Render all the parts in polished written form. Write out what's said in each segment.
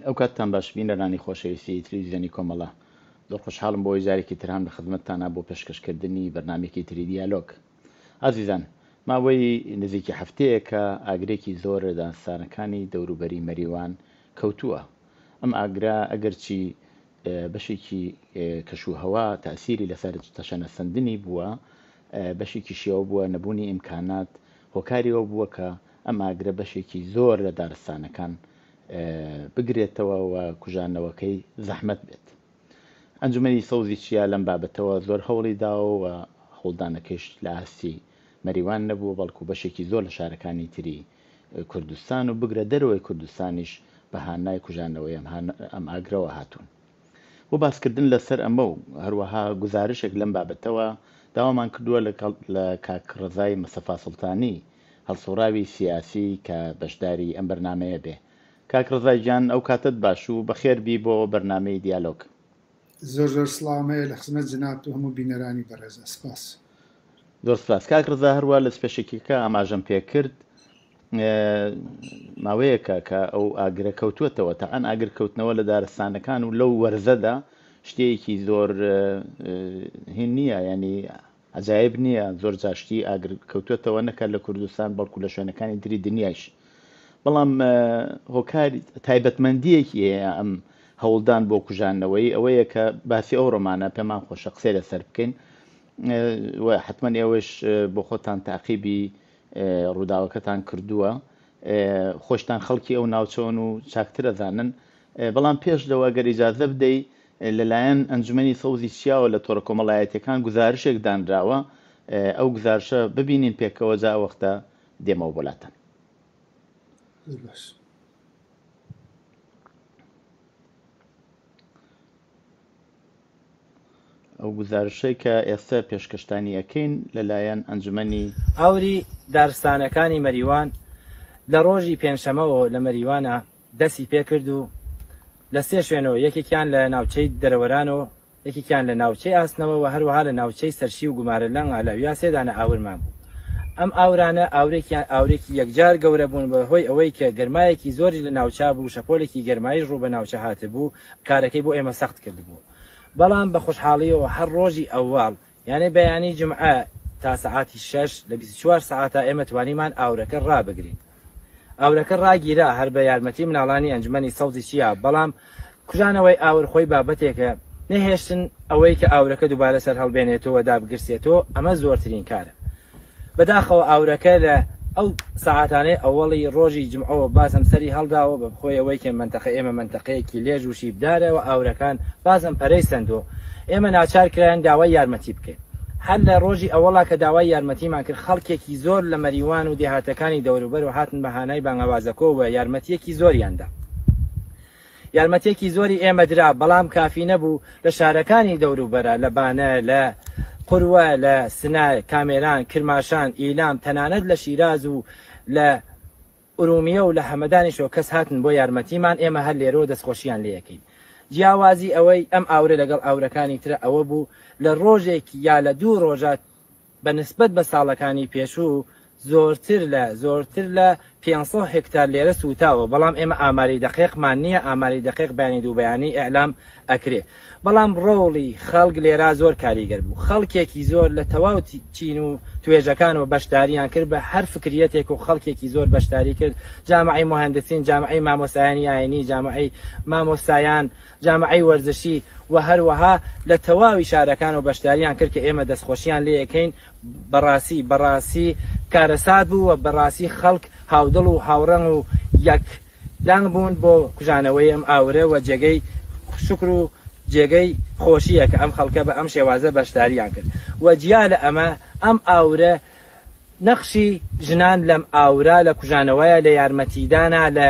ئەو کاتتان باش بینەرانی خۆشەویستی تلویزیۆنی کۆمەڵە. زۆر خۆشحاڵم بۆ ئەوەی جارێکی تر هەم لە خزمەتتانا بۆ پێشکەشکردنی بەرنامەیەکی تری دیالۆگ. ئازیزان، ماوەی نزیکی هەفتەیەکە ئاگرێکی زۆر لە دارستانەکانی دەوروبەری مەریوان کەوتووە. ئەم ئاگرە ئەگەرچی بەشێکی کەش و هەوا تەئسیری لەسەر تەشەنەسەندنی بووە، بەشێکیشی ئەوە بووە نەبوونی ئیمکانات هۆکاری ئەوە بووە کە ئەم ئاگرە بەشێکی زۆر لە دارستانەکان بگرێتەوە و کوژانەوەکەی زەحمەت بێت. ئەنجومەنی سەوزی چیا لەم بابەتەوە زۆر هەوڵی داوە و هەوڵدانەکەیش لە ئاستی مەریوان نەبووە، بەڵکو بەشێکی زۆر لە شارەکانی تری کوردستان و بگرە دەرەوەی کوردستانیش بە هانای کوژانەوەی ئەم ئاگرەوە هاتوون. بۆ باسکردن لەسەر ئەمە و هەروەها گوزارشێک لەم بابەتەوە داوامان کردووە لە کاک ڕەزای مستەفا سوڵتانی هەڵسوڕاوی سیاسی کە بەشداری ئەم بەرنامەیە بێ. کاک ڕەزا گیان ئەو کاتەت باش و بەخێر بی بۆ بەرنامەی دیالۆگ. زۆر زۆر سڵاوم هەیە لە خزمەت جەنابت و هەموو بینەرانی بەڕێزا. سپاس. زۆر سپاس کاک ڕەزا هەروا لە پێشەکیەکە ئاماژەم پێکرد ماوەیەکە کە ئەو ئاگرە کەوتووەتەوە تەعەن ئاگر کەوتنەوە لە دارستانەکان و لەو وەرزەدا شتێکی زۆر هین نییە ینی عجایب نییە زۆر جاشتی ئاگر کەوتووەتەوە نەکە لە کوردستان بەڵکو لە شوێنەکانی تری دنیایش بەڵام هۆکاری تایبەتمەندیەکی هەیە ئەم هەوڵدان بۆ کوژانەوەی ئەوەیە کە باسی ئەو ڕۆمانە پێمان خۆشە قسەی لەسەر بکەین و حتمما ئێوەش بۆ خۆتان تاقیبی ڕووداوەکەتان کردووە خۆشتان خەڵکی ئەو ناوچەوەن و چاکتر ئەزانن بەڵام پێش لەوە گەر ئیجازە بدەی لەلایەن ئەنجومەنی سەوزی چیاوە لە تۆڕە کۆمەڵایەتیەکان گوزارشێک دانراوە ئەو گوزارشە ببینین پێکەوە جا وەختە دێمەوە بۆ لاتان. باش. ئەو گوزارشەی کە ئێستا پێشکەشتانی ئەکەین لەلایەن ئەنجومەنی. ئاوری دارستانەکانی مەریوان لە ڕۆژی پێنجشەمەوە لە مەریوانە دەستی پێکرد و لە سێ شوێنەوە یەکێکیان لە ناوچەی دەرەوەرانەوە یەکێکیان لە ناوچەی ئاسنەوە و هەروەها لە ناوچەی سەرشی و گومارە لەنگ لەویا سێ دانە ئاورمان بوو. ئەم ئاورانە ئاورێکیان ئاورێکی یەکجار گەورە بوون بە هۆی ئەوەی کە گەرمایەکی زۆریش لە ناوچە بوو شەپۆلێکی گەرمایش ڕوو بە ناوچە هاتبوو کارەکەی بۆ ئێمە سەخت کردبوو بەڵام بە خۆشحاڵیەوە هەر ڕۆژی ئەوەڵ یانێ بەیانی جومعە تا سەعاتی شەش لە 24 سەعاتا ئێمە توانیمان ئاورەکە ڕابگرین. ئاورەکە ڕاگیرا هەر بە یارمەتی مناڵانی ئەنجومەنی سەوزی چیا، بەڵام کوژانەوەی ئاور خۆی بابەتێکە، نەهێشتن ئەوەی کە ئاورەکە دووبارە سەرهەڵبێنێتۆ و دابگرسێتۆ ئەمە زۆرترین کارە. بەداخەوە ئاورەکە لە ئەو سەعاتانەی ئەوەڵی ڕۆژی جومعەوە بازم سەری هەڵداوە بە خۆی ئەوەی کە مەنتەقە ئێمە مەنتەقەیەکی لێژ و شیبدارە و ئاورەکان بازم پەرەی سەندۆ ئێمە ناچار کراین داوای یارمەتی بکەین. هەر لە ڕۆژی ئەوەڵا کە داوای یارمەتیمان کرد خەڵکێکی زۆر لە مەریوان و دێهاتەکانی دەوروبەرەوە هاتن بە هانای بانگەوازەکۆ و یارمەتییەکی زۆریان دا. یارمەتییەکی زۆری ئێمە درا بەڵام کافی نەبوو لە شارەکانی دەوروبەرە لە بانە، لە قوروە، لە سنە، کامێران، کرماشان، ئیلام تەنانەت لە شیراز و لە ئورومیە و لە هەمەدانیشەوە کەس هاتن بۆ یارمەتیمان، ئێمە هەر لێرەوە دەستخۆشیان لێ ئەکەین. جیاوازی ئەوەی ئەم ئاورە لەگەڵ ئاورەکانی ترە ئەوە بوو لە ڕۆژێک یا لە دوو ڕۆژا بە نسبەت بە ساڵەکانی پێشوو زۆرتر لە زۆرتر لە 500 هێکتار لێرە سووتاوە، بەڵام ئێمە ئاماری دەقیقمان نییە، ئاماری دەقیق بەیانی دوو بەیانی ئیعلام ئەکرێ. بەڵام ڕۆڵی خەڵک لێرا زۆر کاریگەر بوو، خەڵکێکی زۆر لە تەواو چین و توێژەکانەوە بەشداریان کرد بە هەر فکریەتێک و خەڵکێکی زۆر بەشداری کرد، جامعەی موهەندسین، جامعەی مامۆستایانی ئاینی، جامعەی مامۆستایان، جامعەی وەرزشی و هەروەها لە تەواوی شارەکانەوە بەشداریان کرد کە ئێمە دەستخۆشیان لێ ئەکەین، بەڕاستی بەڕاستی کارەسات بوو و بەڕاستی خەڵک هاودڵ و هاوڕەنگ و یەک دەنگ بوون بۆ کوژانەوەی ئەم ئاورە و جێگەی شوکر و جێگەی خۆشییە کە ئەم خەڵکە بە ئەم شێوازە بەشداریان کرد و جیا لە ئەمە ئەم ئاورە نەخشی ژنان لەم ئاورە لە کوژانەوەیە لە یارمەتیدانە لە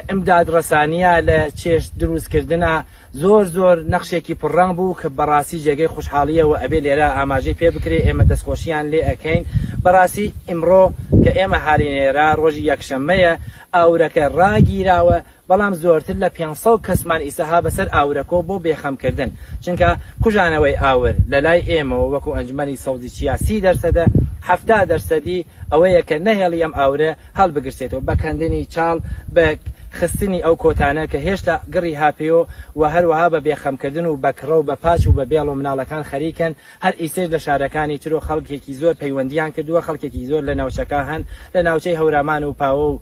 ئمداد ڕەسانیە لە چێشت دروست کردنە زۆر زۆر نەخشێکی پڕڕەنگ بوو کە بەڕاستی جێگەی خوشحاڵیە و ئەبێ لێرە ئاماژەی پێ بکرێ ئێمە دەستخۆشیان لێ ئەکەین بەڕاستی ئیمڕۆ کە ئێمە هارینێرە ڕۆژی یەکشەممەیە ئاورەکە ڕاگیراوە بەڵام زۆرتر لە 500 کەسمان ئیسە ها بەسەر ئاورەکۆ بۆ بێخەم کردن چونکە کوژانەوەی ئاور لەلای ئێمەوە وەکو ئەنجومەنی سەوزی چیا سی دەرسەدە 70 دەرسەدی ئەوەیە کە نەهێڵی ئەم ئاورە هەڵبگرسێتەوە بە کەندنی چاڵ بە. خستنی ئەو کۆتانە کە هێشتا گڕی هاپێۆ و هەروەها بە بێخەمکردن و بە کڕە و بە پاچ و بە بێڵ و مناڵەکان خەریکن هەر ئیسەیش لە شارەکانی تر و خەڵکێکی زۆر پەیوەندیان کردووە، خەڵکێکی زۆر لە ناوچەکە هەن، لە ناوچەی هەورامان و پاوە و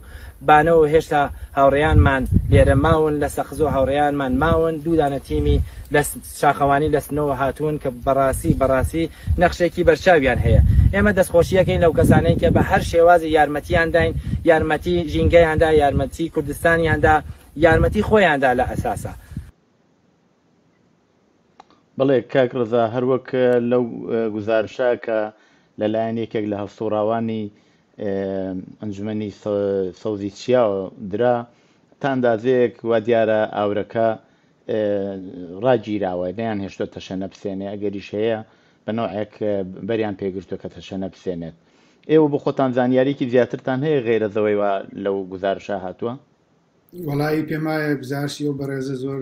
بانە و هێشتا هاوڕێیانمان لێرە ماون، لە سەقزۆ هاوڕێیانمان ماون، دوو دانە تیمی لە شاخەوانی لە سنەوە هاتوون کە بەڕاستی بەڕاستی نەخشێکی بەرچاویان هەیە. ئێمە دەستخۆشییەکەین لەو کەسانەی کە بە هەر شێوازی یارمەتیان داین، یارمەتی ژینگەیان دا، یارمەتی کوردستانیان دا، یارمەتی خۆیان دا لە ئەساسا. بەڵێ کاک ڕەزا هەر وەک لەو گوزارشە کە لە لایەن یەکێک لە هەڵسوڕاوانی ئەنجومەنی سەوزی چیاوە درا تا ئەندازەیەک وا دیارە ئاورەکە ڕاگیراوە نەیان هێشتوە تەشەنە بسێنێ ئەگەریش هەیە بە نەوعێک بەریان پێگرتوە کە تەشەنە بسێنێت ئێوە بۆ خۆتان زانیاریکی زیاترتان هەیە غەیرە زەوەی وا لەو گوزارشە هاتووە؟ وەڵایی پێم وایە گوزارشی ئەو بەڕێزە زۆر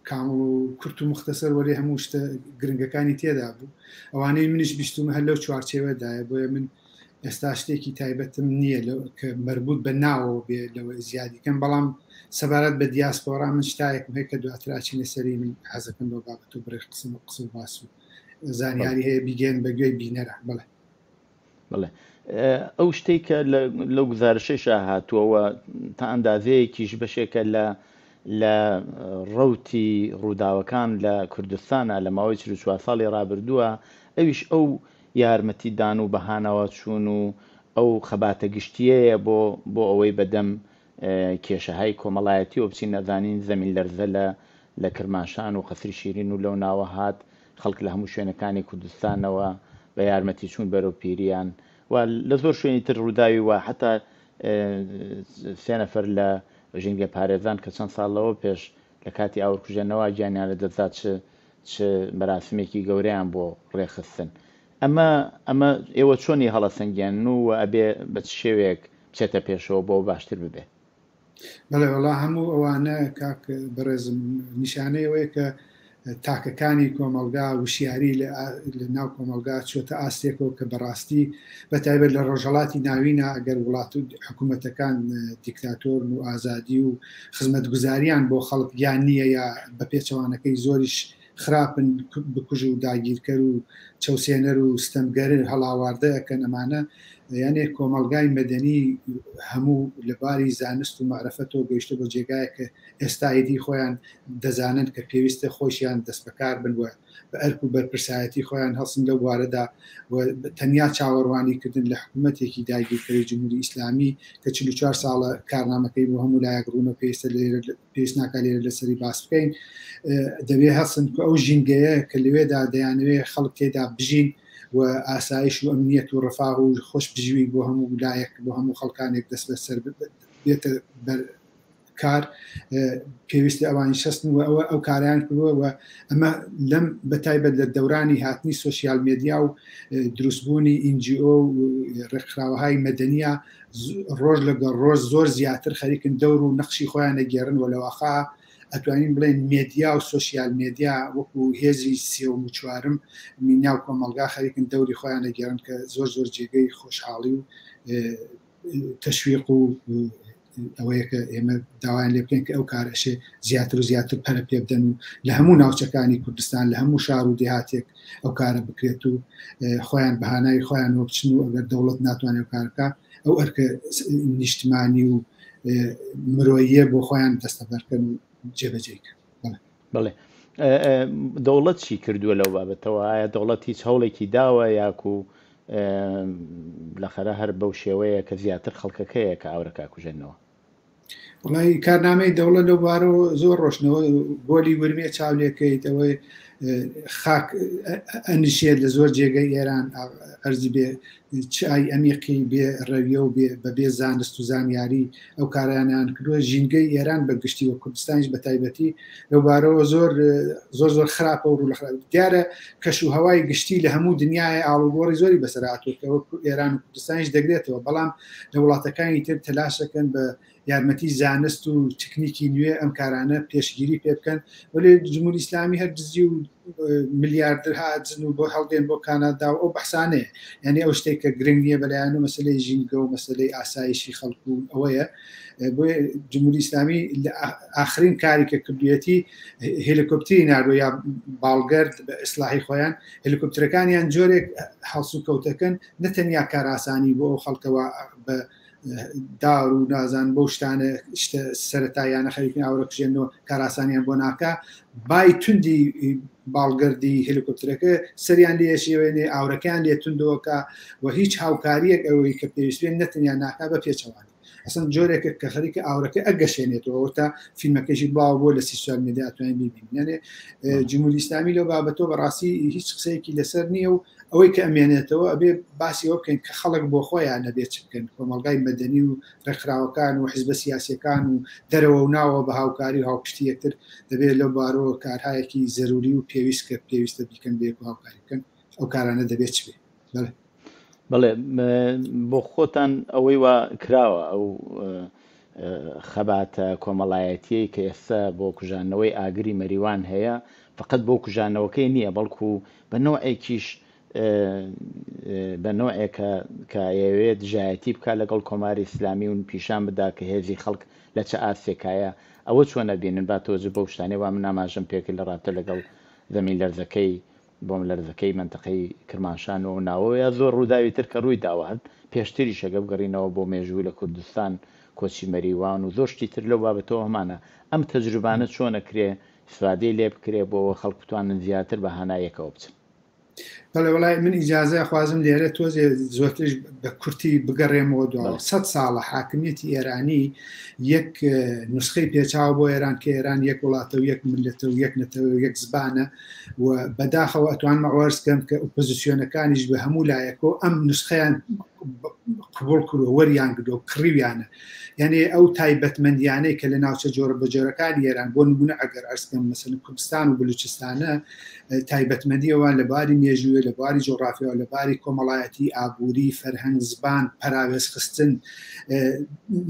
کامڵ و کورت و مختصر وەلێ هەموو شتە گرنگەکانی تێدا بوو ئەوانەی منیش بیستومە هەر لەو چوارچێوەدایە بۆیە من ئێستا شتێکی تایبەتم نییە کە مربوط بە ناوەوە بێ لەوە زیادیکەم بەڵام سەبارەت بە دیاسپۆرا من شتایەکم هەیە کە دواتر ئەچینە سەری من حەزەکەم بۆ بابەت و بڕێ قسم و قسە و باس و زانیاری هەیە بیگەن بە گوێی بینەرە بڵێ بەڵێ ئەو شتەی کە لەو گوزارشەیشا هاتووە و تا ئەندازەیەکیش بەشێکە لە لە ڕەوتی ڕووداوەکان لە کوردستانە لە ماوەی 44 ساڵی ڕابردووە ئەویش ئەو یارمەتیدان و بەهانەوە چوون و ئەو خەباتە گشتیەیە بۆ بۆ ئەوەی بەدەم کێشەهای کۆمەڵایەتیەوە بچین ئەزانین زەمین لەرزە لە لە کرماشان و قەسری شیرین و لەو ناوە هات خەڵک لە هەموو شوێنەکانی کوردستانەوە بە یارمەتی چوون بەرەو پیریان و لە زۆر شوێنی تر ڕووداوی وا حەتا سێ نەفەر لە ژینگە پارێزان کە چەند ساڵ لەوە پێش لە کاتی ئاورکوژێنەوە گیانیان لە دەستدا چ چ مەراسمێکی گەورەیان بۆ ڕێکخستن ئەمە ئەمە ئێوە چۆنی هەڵەسەنگێنن و ئەبێ بە چ شێوەیەک بچێتە پێشەوە بۆ باشتر ببێ؟ بەڵێ وەڵا هەموو ئەوانە کاک بەڕێزم نیشانەی ئەوەیە کە تاکەکانی کۆمەڵگا وشیاری لە ناو کۆمەڵگا چۆتە ئاستێکەوە کە بەڕاستی بە تایبەت لە ڕۆژهڵاتی ناوینە ئەگەر وڵات و حکوومەتەکان دیکتاتۆرن و ئازادی و خزمەتگوزاریان بۆ خەڵک یان نییە یا بە پێچەوانەکەی زۆریش خراپن بکوژ و داگیرکەر و چەوسێنەر و ستەمگەر هەڵاواردە ئەکەن ئەمانە یانێ کۆمەڵگای مەدەنی هەموو لە باری زانست و مەعرەفەتەوە گەیشتە بۆ جێگایەک کە ئێستا ئیدی خۆیان دەزانن کە پێویستە خۆشیان دەستبەکار بن و بە ئەرک و بەرپرسایەتی خۆیان هەڵسن لەو بوارەدا و تەنیا چاوەڕوانی کردن لە حکوومەتێکی داگیرکەری جمهوری ئیسلامی کە 44 ساڵە کارنامەکەی بۆ هەموو لایەک ڕوونە پێویستە لێرە پێویست ناکات لێرە لەسەری باس بکەین دەبێ هەستن کە ئەو ژینگەیە کە لەوێدا دەیانەوێ خەڵک تێدا بژین و ئاسایش و ئەمنیەت و ڕفاه و خۆش بژیوی بۆ هەموو لایەک بۆ هەموو خەڵکانێک دەست بەسەر بێتە بەر کار پێویستی ئەوانی شەستن و ئەوە ئەو کاریان کردووە و ئەمە لەم بەتایبەت لە دەورانی هاتنی سوسیال مێدیا و دروستبوونی ئینجیۆ و ڕێکخراوەهای مەدەنیە ڕۆژ لەگەڵ ڕۆژ زۆر زیاتر خەریکن دەور و نەخشی خۆیان دەگێڕن و لەواقع ئەتوانین بڵێن مێدیا و سۆسیال مێدیا وەکو هێزی سێوم و چوارم ناو کۆمەڵگا خەریکن دەوری خۆیان دەگێڕن کە زۆر زۆر جێگەی خۆشحاڵی و تەشویق و ئەوەیە کە ئێمە داوایان لێ بکەین کە ئەو کارەشێ زیاتر و زیاتر پەرە پێ بدەن و لە هەموو ناوچەکانی کوردستان لە هەموو شار و دێهاتێک ئەو کارە بکرێت و خۆیان بەهانای خۆیان بچن و ئەگەر دەوڵەت ناتوانێت ئەو کارەکە ئەو ئەرکە نیشتمانی و مرۆییە بۆ خۆیان دەستەبەرکەن و جێبەجێ کەن. بەڵێ دەوڵەت چی کردووە لەو بابەتەوە؟ ئایا دەوڵەت هیچ هەوڵێکی داوە یاکو لەخەرە هەر بەو شێوەیە کە زیاتر خەڵکەکەیە کە ئاورەکە ئەکوژێنەوە؟ وڵی کارنامەی دەوڵەت لەو بارەوە زۆر ڕۆشنەوە گۆلی ورمێ چاولێکەیت ئەوەی خاک ئەنیشێت لە زۆر جێگەی ئێران ئەرزی بێ چای ئەمیقی بێ ڕەویە و بێ بەبێ زانست و زانیاری ئەو کارانیان کردووە ژینگەی ئێران بە گشتی و کوردستانیش بە تایبەتی لەو بارەوە زۆر زۆر زۆر خراپە و ڕوو لە خراپ دیارە کەش و هەوای گشتی لە هەموو دنیای ئاڵوگۆڕی زۆری بەسەر هاتووە کە وەک ئێران و کوردستانیش دەگرێتەوە بەڵام لە وڵاتەکانی تر تەلاشەکەن بە یارمەتی زانست و تکنیکی نوێ ئەم کارانە پێشگیری پێ بکەن وەلێ جمهوری ئیسلامی هەر دزی و ملیاردرها ئەدزن و بۆ هەڵدێن بۆ کانادا و ئەو بەحسانەیە یعنی ئەو شتێک کە گرنگ نییە بەلایەن و مەسلەی ژینگە و مەسلەی ئاسایشی خەڵک و ئەوەیە بۆیە جمهوری ئیسلامی لە ئاخرین کاری کە کردویەتی هێلیکۆپتری ناردوە یا باڵگەرد بە ئیسلاحی خۆیان هێلیکۆپترەکانیان جۆرێک هەڵسوکەوتەکەن نە تەنیا کارئاسانی بۆ ئەو خەڵکەوە بە دار و نازان بەو شتانە شتە سەتاییانە خەریکن ئاورە کوژێنەوە کاراسانیان بۆ ناکە بای توندی باڵگەردی هەلیکۆپتەرەکە سەریان لێ شێوێنێ ئاورەکەیان لێ توندەوەکە و هیچ هاوکاریەک ئەوەی کە پێویست بێت نەتەنیا ناکا بە پێچەوانە ئەسڵەن جۆرێکە کە خەریکە ئاورەکە ئەگەشێنێتەوە تا فیلمەکەشی بڵاو بۆ لە سیسوال میدیا توانین ببینین یانێ جمهوری ئیسلامی لەو بابەتەوە بەڕاستی هیچ قسەیەکی لەسەر نییە و ئەوەی کە ئەمێنێتەوە ئەبێ باسی ئەوە بکەین کە خەڵک بۆ خۆیان ئەبێ چ بکەن کۆمەڵگای مەدەنی و ڕێکخراوەکان و حزبە سیاسیەکان و دەرەوە و ناوەوە بە هاوکاری و هاوپشتی یەکتر دەبێت لەو بارەوە کارهایەکی زەروری و پێویست کە پێویستە بیکەن بەیەک و هاوکاری بکەن ئەو کارانە دەبێت چ بێ بەڵێ. بەڵێ بۆ خۆتان ئەوەی وا کراوە ئەو خەباتە کۆمەڵایەتیەی کە ئێستا بۆ کوژاندنەوەی ئاگری مەریوان هەیە فقط بۆ کوژانەوەکەی نییە بەڵکو بە نەوعێکیش بە نەوعێکە کە ئەیەوێت دژایەتی بکات لەگەڵ کۆماری ئیسلامی و پیشان بدا کە هێزی خەڵک لە چ ئاستێکایە ئەوە چۆن ئەبینن با تۆزێ بەو شتانەی وا من ئاماژەم پێکرد لە ڕابتە لەگەڵ زەمین لەرزەکەی بۆملەرزەکەی مەنتەقەی کرمانشان و ئەو ناوەوە یا زۆر ڕووداوی تر کە ڕووی داوە هەر پێشتریش ئەگەر بگەڕینەوە بۆ مێژوو لە کوردستان کۆچی مەریوان و زۆر شتی تر لەو بابەتەوە هەمانە ئەم تەجروبانە چۆن ئەکرێ ئیسفادەی لێ بکرێ بۆ ئەوە خەڵک بتوانن زیاتر بە هانا یەکەوە بچن. بەڵێ وەڵای من ئیجازە ئەخوازم لێرە تۆزێ زۆرتریش بە کورتی بگەڕێمەوە دواوە بەڵێ. سەد ساڵە حاکمیەتی ئێرانی یەک نوسخەی پێچاوە بۆ ئێران کە ئێران یەک وڵاتە و یەک ملەتە و یەک نەتەوە و یەک زبانە و بەداخەوە ئەتوانم عەرز کەم کە ئۆپۆزیسیۆنەکانیش بە هەموو لایەکەوە ئەم نوسخەیان قبوڵ کردووە وەریان گرتووە کڕیویانە یعنی ئەو تایبەتمەندیانەی کە لە ناوچە جۆرە بە جۆرەکانی ئێران بۆ نمونە ئەگەر عەرز کەم مەسەلەن کوردستان و بلوچستانە تایبەتمەندی ئەوان لە باری مێژووی لە باری جۆغرافیەوە لە باری کۆمەڵایەتی ئابووری فەرهەنگ زبان پەراوێزخستن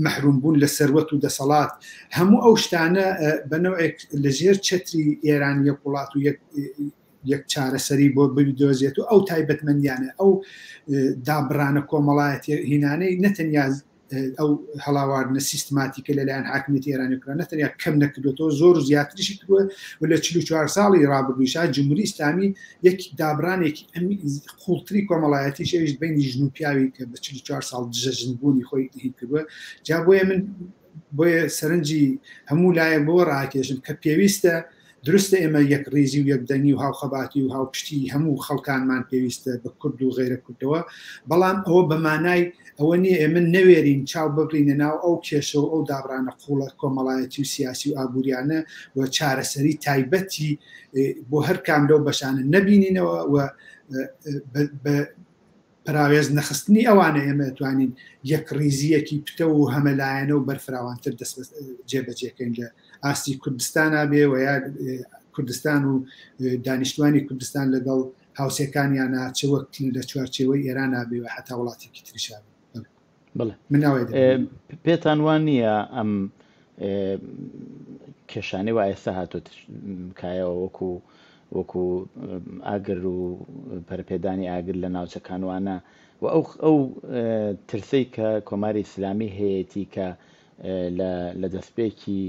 مەحروم بوون لە سەروەت و دەسەڵات هەموو ئەو شتانە بە نەوعێک لە ژێر چەتری ئێران یەک وڵات و یەک یەک چارەسەری بۆ بدۆزێت و ئەو تایبەتمەندیانە ئەو دابڕانە کۆمەڵایەتی هینانەی نەتەنیا ئەو هەڵاواردنە سیستماتیکە لەلایەن حاکمیەتی ئێرانی کرا نەتەنیا کەم نەکردوێتەوە زۆر و زیاتریشی کردووە و لە 44 ساڵی ڕابردوویشا جمهوری ئیسلامی یەک دابرانێکی قوڵتری کۆمەڵایەتیش ئەویش بینی ژن و پیاوی کە بە 44 ساڵ دژە ژنبوونی خۆی هین کردووە جا بۆیە من بۆیە سەرنجی هەموو لایەک بۆ ڕاکێشم کە پێویستە دروستە ئێمە یەکڕیزی و یەکدەنگی و هاوخەباتی و هاوپشتی هەموو خەڵکانمان پێویستە بە کورد و غەیرە کوردەوە، بەڵام ئەوە بە مانای ئەوە نییە ئێمە نەوێرین چاو ببڕینە ناو ئەو کێشە و ئەو دابڕانە قووڵە کۆمەڵایەتی و سیاسی و ئابووریانە و چارەسەری تایبەتی بۆ هەر کام لەو بەشانە نەبینینەوە و بە پەراوێز نەخستنی ئەوانە ئێمە ئەتوانین یەکڕیزییەکی پتەو و هەمەلایەنە و بەرفراوانتر دەست جێبەجێکەین لە ئاستی کوردستانا بێ و یا کوردستان و دانیشتوانی کوردستان لەگەڵ هاوسێکانیانە چ وەک لە چوارچێوەی ئێرانا بێ و حتا وڵاتێکی تریشا بێ. بەڵێ. من ئەوەی دەبینم. پێتان وا نییە ئەم کێشانەی وا ئێستا هاتۆت کایەوە وەکو وەکو ئاگر و پەرەپێدانی ئاگر لە ناوچەکان وانە و ئەو ئەو ترسەی کە کۆماری ئیسلامی هەیەتی کە لە دەستپێکی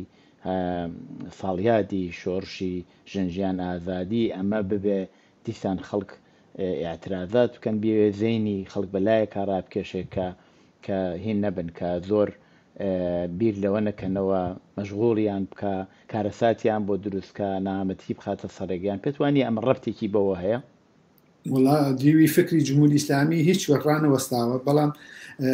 ساڵیادی شۆڕشی ژن ژیان ئازادی ئەمە ببێ دیسان خەڵک ئیعترازات بکەن بیەوێ زەینی خەڵک بە لایەکا ڕابکێشێ کە کە هین نەبن کە زۆر بیر لەوە نەکەنەوە مەشغوڵیان بکا کارەساتیان بۆ دروست کا نەهامەتی بخاتە سەڕێگەیان پێت وانیە ئەمە ڕەبتێکی بەوە هەیە؟ وەڵا دیوی فکری جمهوری ئیسلامی هیچ وەک ڕانەوەستاوە بەڵام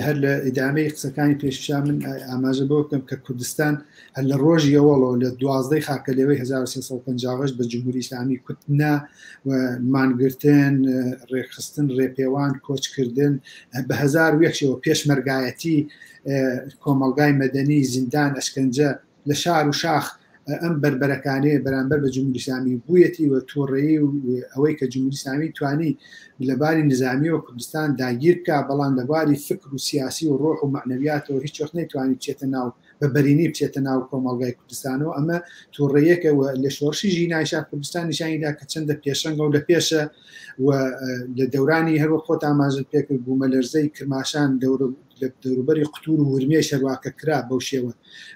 هەر لە ئیدامەی قسەکانی پێشیشا من ئاماژە بەوە بکەم کە کوردستان هەر لە ڕۆژی ئەوەڵەوە لە دوازدەی خاکەلێوەی 1358 بە جمهوری ئیسلامی کوت نا و مانگرتن ڕێکخستن ڕێپێوان کۆچکردن بە 1001 شێوە پێشمەرگایەتی کۆمەڵگای مەدەنی زیندان ئەشکەنجە لە شار و شاخ ئەم بەربەرەکانەیە بەرامبەر بە جمهوری ئیسلامی بوویەتی و تووڕەیی و ئەوەی کە جمهوری ئیسلامی توانی لە باری نزامیەوە کوردستان داگیر بکا بەڵام لە باری فکر و سیاسی و ڕۆح و مەعنەویاتەوە هیچ وەخت نەیتوانی بچێتە ناو بە بەرینی بچێتە ناو کۆمەڵگای کوردستانەوە. ئەمە تووڕەیەکە و لە شۆڕشی ژینایشا کوردستان نیشانی دا کە چەندە پێشەنگە و لە پێشە و لە دەورانی هەروە خۆت ئاماژەت پێکرد بوومەلەرزەی کرماشان دەور لە دەوروبەری قوتور و ورمێش هەرواکە کرا بەو شێوە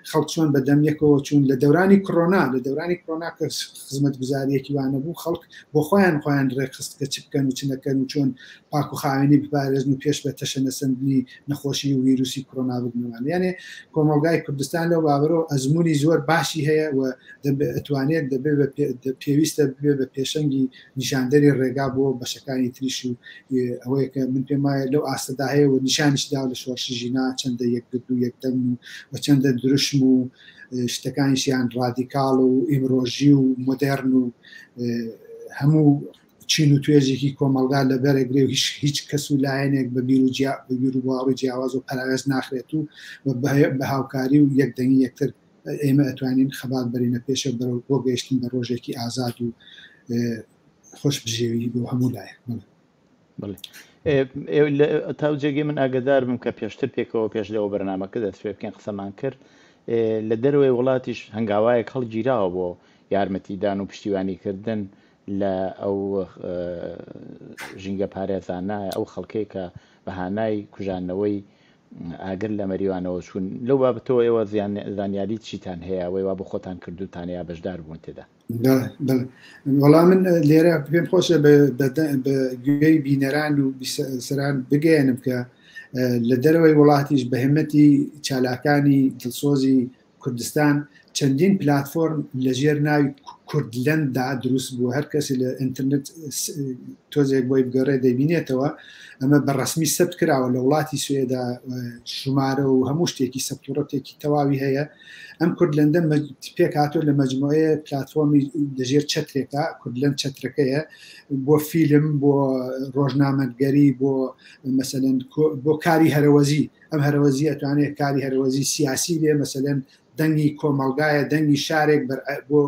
خەڵک چۆن بە دەم یەکەوە چوون لە دەورانی کڕۆنا لە دەورانی کڕۆنا کە خزمەتگوزاریەکی وانە بوو خەڵک بۆ خۆیان خۆیان ڕێکخست کە چ بکەن و چ نەکەن و چۆن پاک و خاوێنی بپارێزن و پێش بە تەشەنەسەندنی نەخۆشی و ویروسی کۆرۆنا بگرنەوە. یانێ کۆمەڵگای کوردستان لەو بابەرەوە ئەزموونی زۆر باشی هەیە و ئەتوانێت دەبێ بە پێویستە ببێ بە پێشەنگی نیشاندەری ڕێگا بۆ بەشەکانی تریش و ئەوەیە کە من پێم وایە لەو ئاستەدا هەیە و نیشانیش داوە لە شۆڕشی ژینا چەندە یەکگرتوو و یەکدەنگ و چەندە دروشم و شتەکانیشیان ڕادیکاڵ و ئیمڕۆژی و مۆدێرن و هەموو چین و توێژێکی کۆمەڵگا لەبەرەگرێ و هیچ هیچ کەس و لایەنێک بە بیر و جیا بە بیر و باوەڕی جیاواز و پەراوێز ناخرێت و بە هاوکاری و یەکدەنگی یەکتر ئێمە ئەتوانین خەبات بەرینە پێشە بەرەو بۆ گەیشتن بە ڕۆژێکی ئازاد و خۆش بژێوی بۆ هەموو لایەک. بەڵێ تا جێگەی من ئاگدار بم کە پێشتر پێکەوە پێش لەوە بەرنامەکە دەست پێ بکەین قسەمان کرد لە دەرەوەی وڵاتیش هەنگاوایەک هەڵگیراوە بۆ یارمەتیدان و پشتیوانیکردن لە ئەو ژینگە پارێزانە ئەو خەڵکەی کە بە هانای کوژاندنەوەی ئاگر لە مەریوانەوە چوون لەو بابەتەوە ئێوە زانیاری چیتان هەیە ئەوەی وا بۆ خۆتان کردوتانە یا بەشدار بوون تێدا؟ بەڵێ وەڵا من لێرە پێم خۆشە بە گوێی بینەران و بیسەران بگەیەنم کە لە دەرەوەی وڵاتیش بە هێمەتی چالاکانی دڵسۆزی کوردستان چەندین پلاتفۆرم لە ژێر ناوی کوردلەنددا دروست بووە، هەر کەسی لە ئینتەرنێت تۆزێک بۆی بگەڕێ دەیبینێتەوە، ئەمە بە ڕەسمی سەبت کراوە لە وڵاتی سوێدا ژمارە و هەموو شتێکی سەبت و ڕەبتێکی تەواوی هەیە. ئەم کوردلەندە پێکهاتووە لە مەجموعەیە پلاتفۆرمی لە ژێر چەترێکە، کوردلەند چەترەکەیە بۆ فیلم، بۆ ڕۆژنامەگەری، بۆ مەسەلەن بۆ کاری هەرەوەزی. ئەم هەرەوەزی ئەتوانێت کاری هەرەوەزی سیاسی بێ، مەسەلەن دەنگی کۆمەڵگایە، دەنگی شارێک بۆ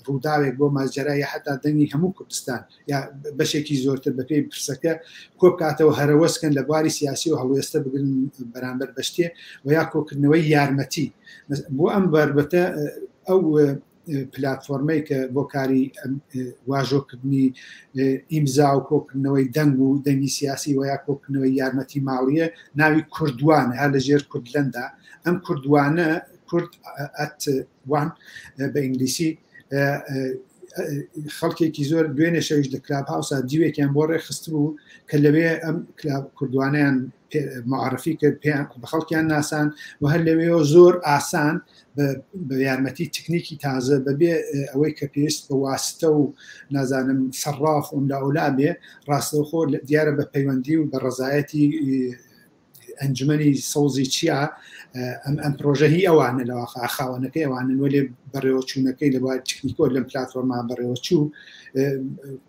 ڕووداوێک، بۆ ماجەرا، یا حتا دەنگی هەموو کوردستان یا بەشێکی زۆرتر بەپێی پرسەکە کۆبکاتەوە، هەرەوەزکەن لە بواری سیاسی و هەڵوێستە بگرن بەرامبەر بە شتێ و یا کۆکردنەوەی یارمەتی بۆ ئەم بەربەتە. ئەو پلاتفۆرمەی کە بۆ کاری واژۆکردنی ئیمزا و کۆکردنەوەی دەنگ و دەنگی سیاسی و یا کۆکردنەوەی یارمەتی ماڵیە ناوی کوردوانە، هەر لە ژێر کوردلەندا ئەم کوردوانە کورد ئەت وان بە ئینگلیسی خەڵکێکی زۆر دوێنێ شەویش لە کلاب هاوسا دیوێکیان بۆ ڕێکخستبوو کە لەوێ ئەم کلاب کوردوانیان معرفی کرد، پێیان بە خەڵکیان ناسان و هەر لەوێەوە زۆر ئاسان بە یارمەتی تکنیکی تازە بەبێ ئەوەی کە پێویست بە واستە و نازانم سەڕاف و ئەملاولا بێ، ڕاستەوخۆ دیارە بە پەیوەندی و بە ڕەزایەتی ئەنجومەنی سەوزی چیا، ئەم ئەم پرۆژە هی ئەوانە لە واقع خاوەنەکەی ئەوانن، وەلێ بەڕێوەچوونەکەی لە بواری تکنیکۆ لەم پلاتفۆرما بەڕێوەچوو.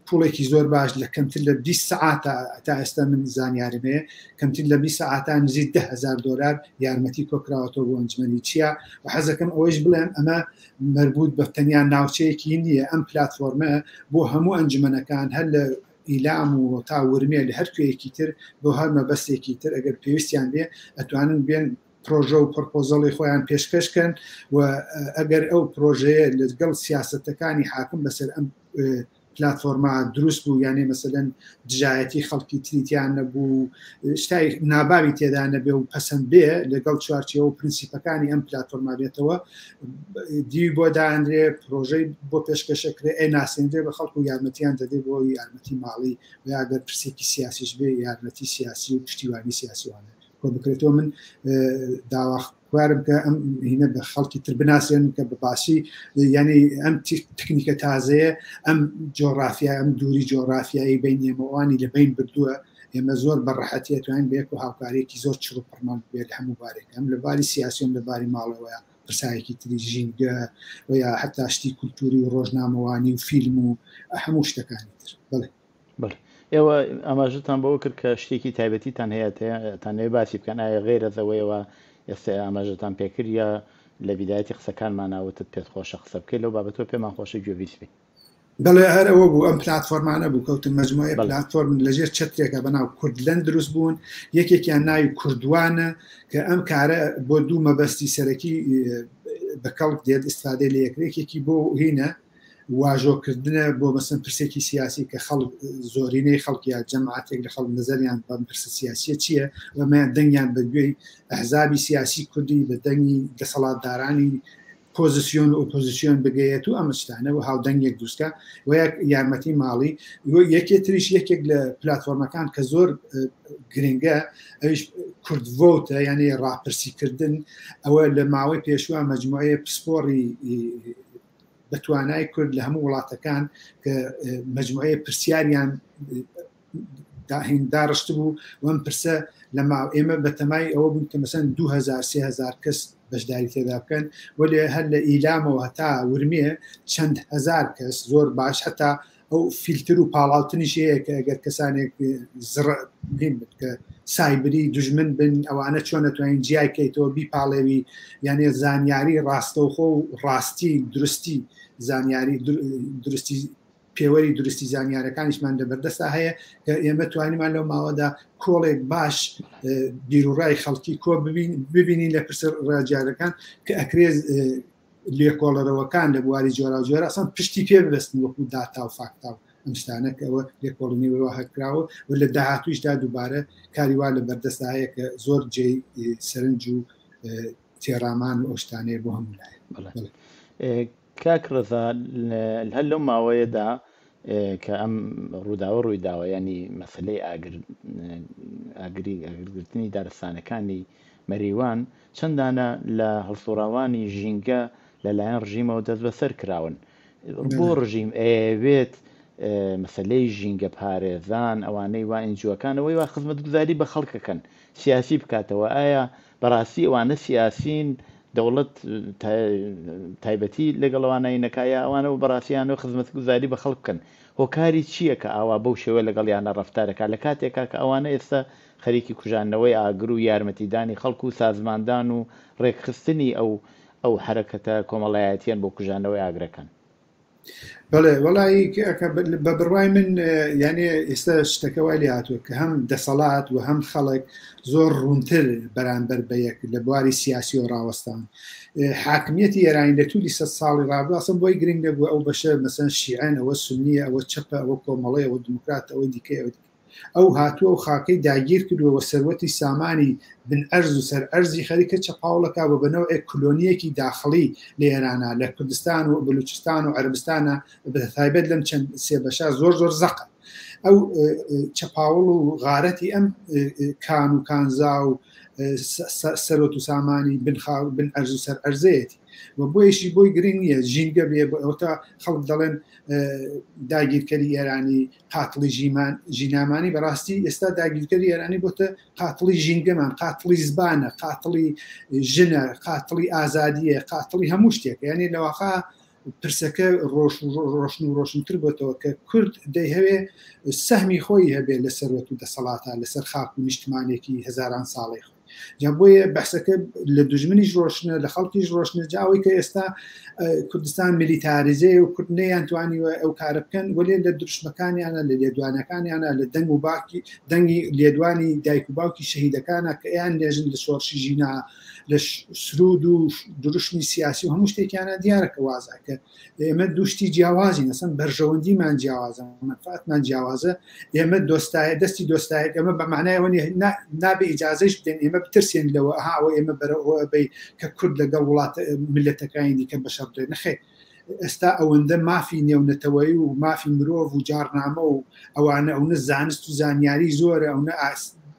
پوڵێکی زۆر باش لە کەمتر لە 20 سەعاتە تا ئێستا من زانیارم هەیە کەمتر لە 20 سەعاتە نزیک 10,000 دلار یارمەتی کۆکراوەتەوە بۆ ئەنجومەنی چیا. و حەزەکەم ئەوەیش بڵێم ئەمە مربوط بە تەنیا ناوچەیەکی نییە، ئەم پلاتفۆرمە بۆ هەموو ئەنجومەنەکان هەر لە ئیلام و تا ورمێ لە هەر کوێیەکی تر بۆ هەر مەبەستێکی تر ئەگەر پێویستیان بێ ئەتوانن بێن پرۆژە و پرپۆزەڵی خۆیان پێشکەش کەن و ئەگەر ئەو پرۆژەیە لەگەڵ سیاسەتەکانی حاکم بەسەر ئەم پلتفۆرما دروست بوو، یانێ مەسەلەن دژایەتی خەڵکی تریتیان نەبوو، شتای ناباوی تێدا نەبێ و پەسەند بێ لەگەڵ چوارچێوە و پرنسیپەکانی ئەم پلتفۆرما بێتەوە، دیوی بۆ دانرێ، پرۆژەی بۆ پێشکەشەکرێ، ئەی ناسێنرێ بە خەڵک و یارمەتیان دەدێ بۆ یارمەتی ماڵی و یا ئەگەر پرسێکی سیاسیش بێ یارمەتی سیاسی و پشتیوانی سیاسیوانە کۆ بکرێتەوە. من داواخوارم کە ئەم هینە بە خەڵکی تر بناسێن کە بە باسی یعنی ئەم تکنیکە تازەیە ئەم جۆرافیا ئەم دووری جۆرافیایی بین ئێمەوانی لە بین بردووە. ئێمە زۆر بە ڕەحەتی ئەتوانین بە یەک و هاوکاریەکی زۆر چڕ و پڕمان بێت لە هەموو بارێک، ئەم لە باری سیاسی و لە باری ماڵەوەیە پرسایەکی تری ژینگە و یا حتا شتی کولتوری و ڕۆژنامەوانی و فیلم و هەموو شتەکانی تر. بەڵێ. بەڵێ ئێوە ئاماژەتان بەوە کرد کە شتێکی تایبەتیتان هەیە تانەوێ باسی بکەن، ئایا غەیرە لەوەیەوە ئێستا ئاماژەتان پێکرد یا لە بیدایەتی قسەکانمانا وتت پێت خۆشە قسە بکەیت لەو بابەتەوە پێمان خۆشە گوێبیست بین؟ بەڵێ هەر ئەوە بوو ئەم پلتفۆرمانە بوو کەوتن مجموعە پلتفۆرم لەژێر چەترێکە بەناو کوردلەند دروست بوون یەکێکیان ناوی کوردوانە کە ئەم کارە بۆ دوو مەبەستی سەرەکی بە کەڵک دێت ئیسفادەی لە یەکرێکێکی بۆ هینە واژۆکردنە بۆ مەسەن پرسێکی سیاسی کە خەڵک زۆرینەی خەڵک یا جەماعەتێک لە خەڵک نظریان بەم پرسە سیاسیە چییە وەمەیان دەنگیان بە گوێی ئەحزابی سیاسی کوردی بە دەنگی دەسەڵاتدارانی پۆزیسیۆن و ئۆپۆزیسیۆن بگەیەت و ئەمە شتانە و هاودەنگێک دروستکە و یەک یارمەتی ماڵی یەکێ تریش یەکێک لە پلتفۆرمەکان کە زۆر گرنگە ئەویش کوردڤۆتە یعنی ڕاپرسیکردن ئەوە لە ماوەی پێشوە مجموعەیە پسپۆڕی بە توانای کورد لە هەموو وڵاتەکان کە مجموعەیە پرسیاریان داهین داڕشت بوو وەم پرسە لە ماو ئێمە بەتەمای ئەوە بوون کە مەسەن 2000 3000 کەس بەشداری تێدا بکەن وەلێ هەر لە ئیلامەوە هەتا ورمێ چەند هزار کەس زۆر باش هەتا ئەو فیلتر و پاڵاوتنیش هەیە کە ئەگەر کەسانێک زڕ کە سایبری دژمن بن ئەوانە چۆن نەتوانین جیای کەیتەوە بیپاڵێوی یانێ زانیاری ڕاستەوخۆ و ڕاستی درستی زانیاری درستی پێوەری درستی زانیارەکانیشمان لە بەردەستا هەیە کە ئێمە توانیمان لەو ماوەدا کۆڵێک باش بیرروڕای خەڵکی کۆ ببینین لە پرسە ڕاجارەکان کە ئەکرێت لێکۆڵەرەوەکان لە بواری جۆراوجۆر ئەسان پشتی پێ ببەستن وەکو داتا و فاکتا و ئەم شتانە کە ئەوە لێکۆڵینەوە هەکراوە و لە داهاتوویشدا دووبارە کاری وا لە بەردەستا هەیە کە زۆر جێی سەرنج و تێڕامان و ئەو شتانەیە بۆ هەموو لایەک. کاک ڕەزا هەر لەو ماوەیەدا کە ئەم ڕووداوە ڕووی داوە یانی مەسەلەی ئاگر ئاگری ئاگرگرتنی دارستانەکانی مەریوان چەند دانە لە هەڵسوڕاوانی ژینگە لەلایەن ڕژیمەوە دەستبەسەر کراون. بۆ ڕژیم ئەیەوێت مەسەلەی ژینگە پارێزان ئەوانەی وا ئینجوەکان ئەوەی وا خزمەتگوزاری بە خەڵکەکەن سیاسی بکاتەوە ئایا بەڕاستی ئەوانە سیاسین دەوڵەت تایبەتی لەگەڵ ئەوانەی نەکا یا ئەوانە بەڕاستیانەوە خزمەتگوزاری بە خەڵک بکەن هۆکاری چییە کە ئاوا بەو شێوە لەگەڵیانە ڕەفتارەکە لە کاتێکا کە ئەوانە ئێستا خەریکی کوژاندنەوەی ئاگر و یارمەتیدانی خەڵک و سازماندان و ڕێکخستنی ئەو ئەو حەرەکەتە کۆمەڵایەتیەن بۆ کوژاندنەوەی ئاگرەکان. بەڵێ وەڵی بە بڕوای من یانێ ئێستا شتەکە وای لێ هاتووە کە هەم دەسەڵات و هەم خەڵک زۆر ڕوونتر بەرامبەر بە یەک لە بواری سیاسی و ڕاوەستان حاکمیەتی ئێرانی لە تولی سە ساڵی ڕابردوو ئەسڵەن بۆی گرنگ نەبوو ئەو بەشە مەسەن شیعەن ئەوە سنیە ئەوە چەپە ئەوە کۆمەڵەیە ئەوە دیموکرات ئەوەی دیکە ئەوە دیکە ئەو هاتووە و خاکەی داگیر کردووە و سەروەتی سامانی بن ئەرز و سەر ئەرزی خەریکە چەپاوڵەکا و بە نەوعێک کلۆنییەکی داخڵی لە ئێرانا لە کوردستان و بلوچستان و عەرەبستانا بە تایبەت لەم چەند سێ بەشە زۆر زۆر زەقە. ئەو چەپاوڵ و غارەتی ئەم کان و کانزا و سەرۆت و سامانی بن خاک بن ئەرز و سەر ئەرزەیەتی و بۆیشی بۆی گرنگ نییە ژینگە بێ ئەوتا خەڵک دەڵێن داگیرکەری ئێرانی قاتڵی ژیمان ژینامانی بەڕاستی ئێستا داگیرکەری ئێرانی بۆتە قاتڵی ژینگەمان قاتڵی زبانە قاتڵی ژنە قاتڵی ئازادیە قاتڵی هەموو شتێک یعنی لەواقع پرسەکە ڕۆژ ڕۆشن و ڕۆشنتر بۆتەوە کە کورد دەیهەوێ سەهمی خۆی هەبێ لە سەروەت و دەسەڵاتە لەسەر خاک و نیشتمانێکی هەزاران ساڵی خۆی جا بۆیە بەحسەکە لە دوژمنیش ڕۆشنە لە خەڵکیش ڕۆشنە جاوەی کە ئێستا کوردستان میلیتاریزەیە و کورد نەیان توانیوە ئەو کارە بکەن وەلێ لە دروشمەکانیانە لە لێدوانەکانیانە لە دەنگ و باکی دەنگی لێدوانی دایک و باوکی شەهیدەکانە کە ئەیان نێژن لە شۆڕشی ژینا لە سرود و دروشمی سیاسی و هەموو شتێکیانە دیارە کە وازە کە ئێمە دوشتی جیاوازین ئەسەن بەرژەوەندیمان جیاوازە مەنفعەتمان جیاوازە ئێمە دۆستایە دەستی دۆستایەک ئەمە بە معنای ئەوە نیە نابێ ئیجازەیش بدەین ئێمە بترسێن لەوە ئەها ئەوە ئێمە بەرەوە بی کە کورد لەگەڵ وڵات میللەتەکانی دیکە بەشەڕ درێ نەخێر ئێستا ئەوەندە مافی نێونەتەوەیی و مافی مرۆڤ و جارنامە و ئەوانە ئەونە زانست و زانیاری زۆرە ئەونە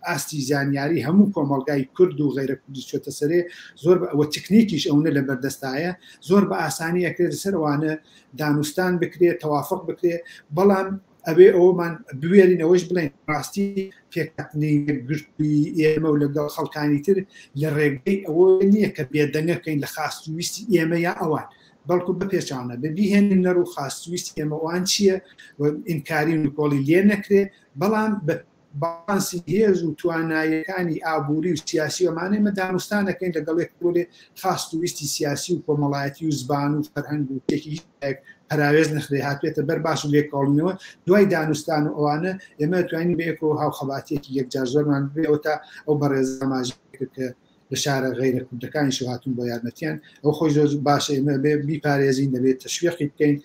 ئاستی زانیاری هەموو کۆمەڵگای کورد و غیرە کوردی چۆتە سەرێ زۆر ئەوە تکنیکیش ئەونە لە بەردەستایە زۆر بە ئاسانی ئەکرێت لەسەر ئەوانە دانوستان بکرێت تەوافق بکرێت بەڵام ئەبێ ئەومان بوێرین ئەوەش بڵێن ڕاستی پێکهاتنی یەکگرتووی ئێمە و لەگەڵ خەڵکانی تر لە ڕێگەی ئەوە نییە کە بێدەنگە بکەین لە خاست و ویستی ئێمە یا ئەوان بەڵکو بە پێچانە بە بیهێنین نەر و خاست ویستی ئێمە ئەوان چییە و ئینکاری و نکۆڵی لێ نەکرێ بەڵام بە باڵانسی هێز و تواناییەکانی ئابووری و سیاسی و ئەمانە ئێمە دانوستان دەکەین لەگەڵ یەک بۆ لێ خواست و ویستی سیاسی و کۆمەڵایەتی و زبان و فەرهەنگ و تێکی هیچ لایەک پەراوێز نەخرێ هاتبێتە بەر باس و لێکۆڵینەوە دوای دانوستان و ئەوانە ئێمە توانین بەیەکەوە هاوخەباتیەکی یەکجار زۆرمان ببێ ئەوەتا ئەو بەڕێز ئاماژەی کرد کە لە شارە غەیرە کوردەکانیشەوە هاتوون بۆ یارمەتیان ئەو خۆی زۆر باشە ئێمە بێ بیپارێزین دەبێت تەشویقی بکەین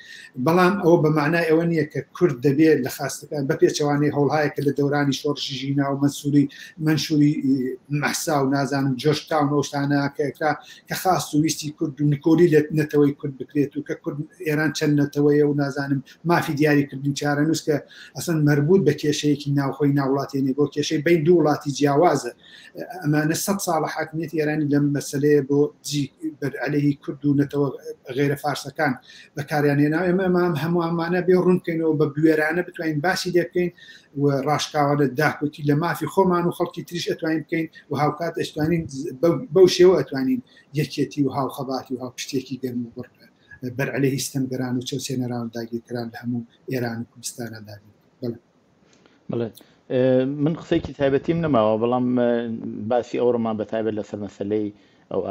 بەڵام ئەوە بە معنای ئەوە نییە کە کورد دەبێت لە خاستەکان بە پێچەوانەی هەوڵهایە کە لە دەورانی شۆڕشی ژینا و مەنسوری منشوری مەحسا و نازانم جۆرج تاون ئەو شتانە کە کرا کە خاست و ویستی کورد و نکۆلی لە نەتەوەی کورد بکرێت و کە کورد ئێران چەند نەتەوەیە و نازانم مافی دیاریکردنی چارەنووس کە ئەسڵەن مەربوط بە کێشەیەکی ناوخۆی ناوڵاتێ نیە بۆ کێشەی بین دوو وڵاتی جیاوازە ئەمانە سە ساڵە حاکمیەتی ئێرانی لەم مەسلەیە بۆ جی بەرعلەهی کورد و نەتەوە غێرە فارسەکان بەکاریان هێنا. ئێمە ئەمام هەمووانمانە بێ ڕوون بکەینەوە بە بوێرانە بتوانین باسی لێ بکەین و ڕاشکاوانە داکۆکی لە مافی خۆمان و خەڵکی تریش ئەتوانین بکەین و هاوکات ئەشتوانین بەو شێوە ئەتوانین یەکێتی و هاوخەباتی و هاوپشتێکی گەرم و گوڕ بەرعلەهی ستەمگەران و چەوسێنەران و داگیرکەران لە هەموو ئێران و کوردستانا دابین. بەڵێ. بەڵێ من قسەیەکی تایبەتیم نەماوە بەڵام باسی ئەوڕۆمان بە تایبەت لەسەر مەسلەی ئەو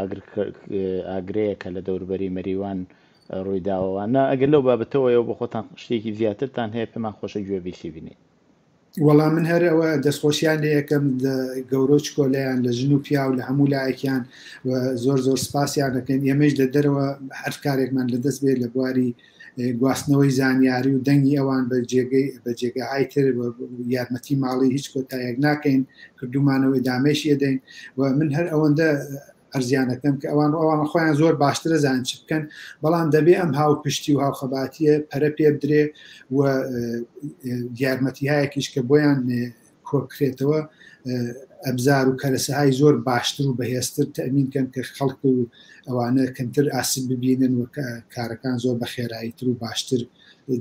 ئاگرەیە کە لە دەوربەری مەریوان ڕوویداوە نا ئەگەر لەو بابەتەوەیەوە بۆ خۆتان شتێکی زیاترتان هەیە پێمان خۆشە گوێ بیسی بینین. وەڵا من هەر ئەوە دەستخۆشیان لێ یەکەم لە گەورە و چکۆلەیان لە ژن و پیاو لە هەموو لایەکیان و زۆر زۆر سپاسیان دەکەین ئێمەش لە دەرەوە هەر کارێکمان لە دەست بێت لە بواری گواستنەوەی زانیاری و دەنگی ئەوان بە جێگەی بە جێگەهای تر و یارمەتی ماڵی هیچ کۆتایەک ناکەین کردومانەوە ئدامەیش ئەدەین و من هەر ئەوەندە ئەرزیان ئەکەم کە ئەوان ئەوان خۆیان زۆر باشترە زان چ بکەن بەڵام دەبێ ئەم هاوپشتی و هاوخەباتیە پەرە پێ بدرێ و یارمەتیهایەکیش کە بۆیان کۆکرێتەوە ئەبزار و کەرەسەهای زۆر باشتر و بەهێزتر تەمین کەن کە خەڵک و ئەوانە کەمتر ئاسب ببینن و کارەکان زۆر بە خێراییتر و باشتر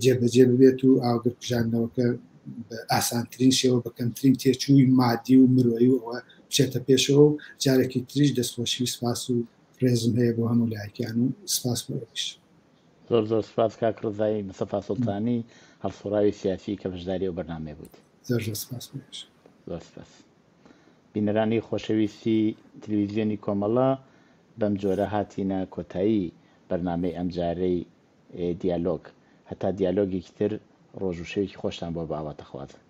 جێبەجێ ببێت و ئاگر کوژاندنەوەکە بە ئاسانترین شێوە بە کەمترین تێچووی مادی و مرۆیی و ئەوە بچێتە پێشەوە و جارێکی تریش دەستخۆشی و سپاس و ڕێزم هەیە بۆ هەموو لایەکیان و سپاس بۆ ئێوەش. زۆر زۆر سپاس کاک ڕزای مستەفا سوڵتانی هەڵسوڕاوی سیاسی کە بەشداری ئەو بەرنامەیە بوویت. زۆر زۆر سپاس بۆ ئێوەش. زۆر سپاس. بینەرانی خۆشەویستی تلویزیۆنی کۆمەڵە بەم جۆرە هاتینە کۆتایی بەرنامەی ئەمجارەی دیالۆگ. هەتا دیالۆگێکی تر ڕۆژ و شەوێکی خۆشتان بۆ بە ئاواتەخوازم.